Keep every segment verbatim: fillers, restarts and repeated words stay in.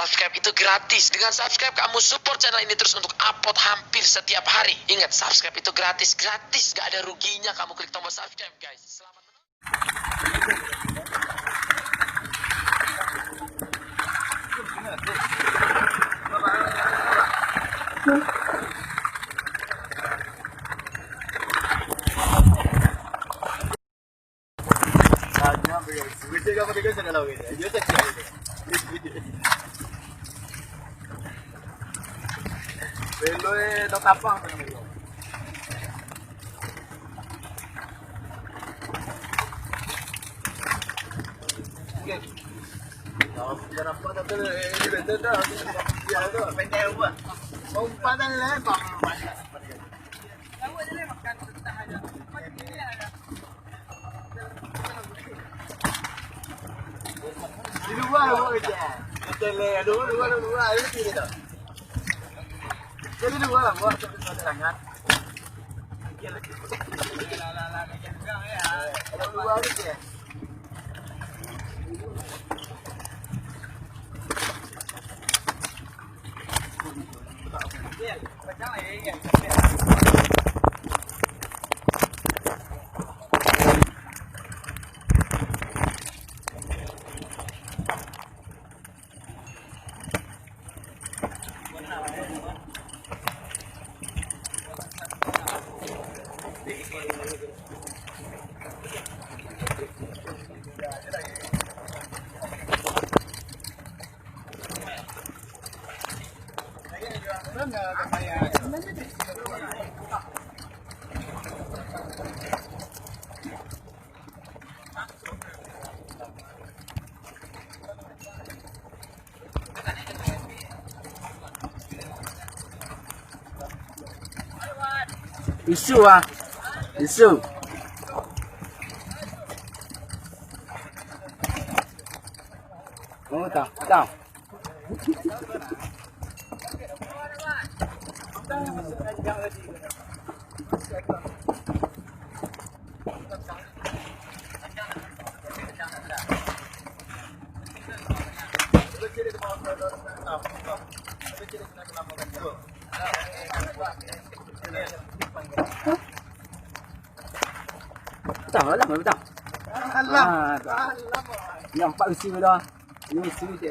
Subscribe itu gratis. Dengan subscribe, kamu support channel ini terus untuk upload hampir setiap hari. Ingat, subscribe itu gratis, gratis. Gak ada ruginya kamu klik tombol subscribe, guys. Selamat menonton. Belo, eh, dok kapang tu namonyo. Oke. Kalau biar apa tak ada, eh, ini betul dah. Biar tu. Pendek apa? Umpan dah, eh, bang. Di lua, lua je. Betul, eh. Lua, lua, lua, lua. Jadi lua lah, lua. Ada lua je. Isu ah. Isu. Oh, tak, tak. Patang, alah, patang. Alah. Ah, tu. Alah. Yang empat besi tu dah. Ini besi tu.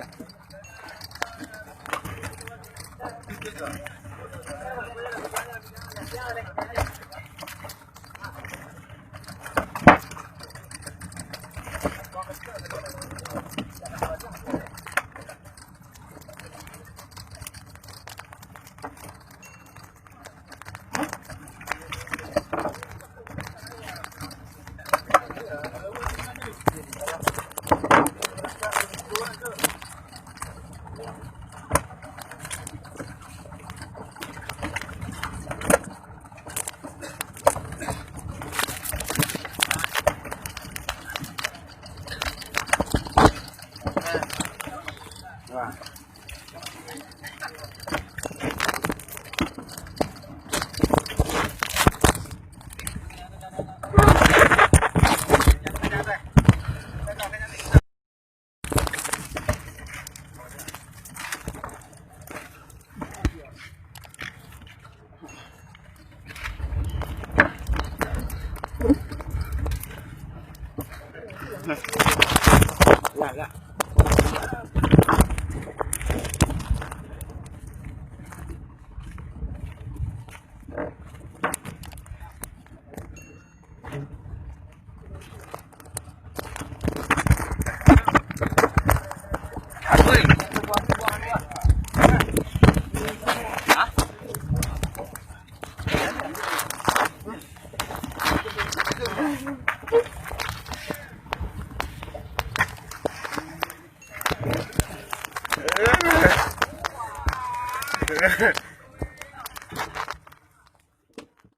Lah, lah.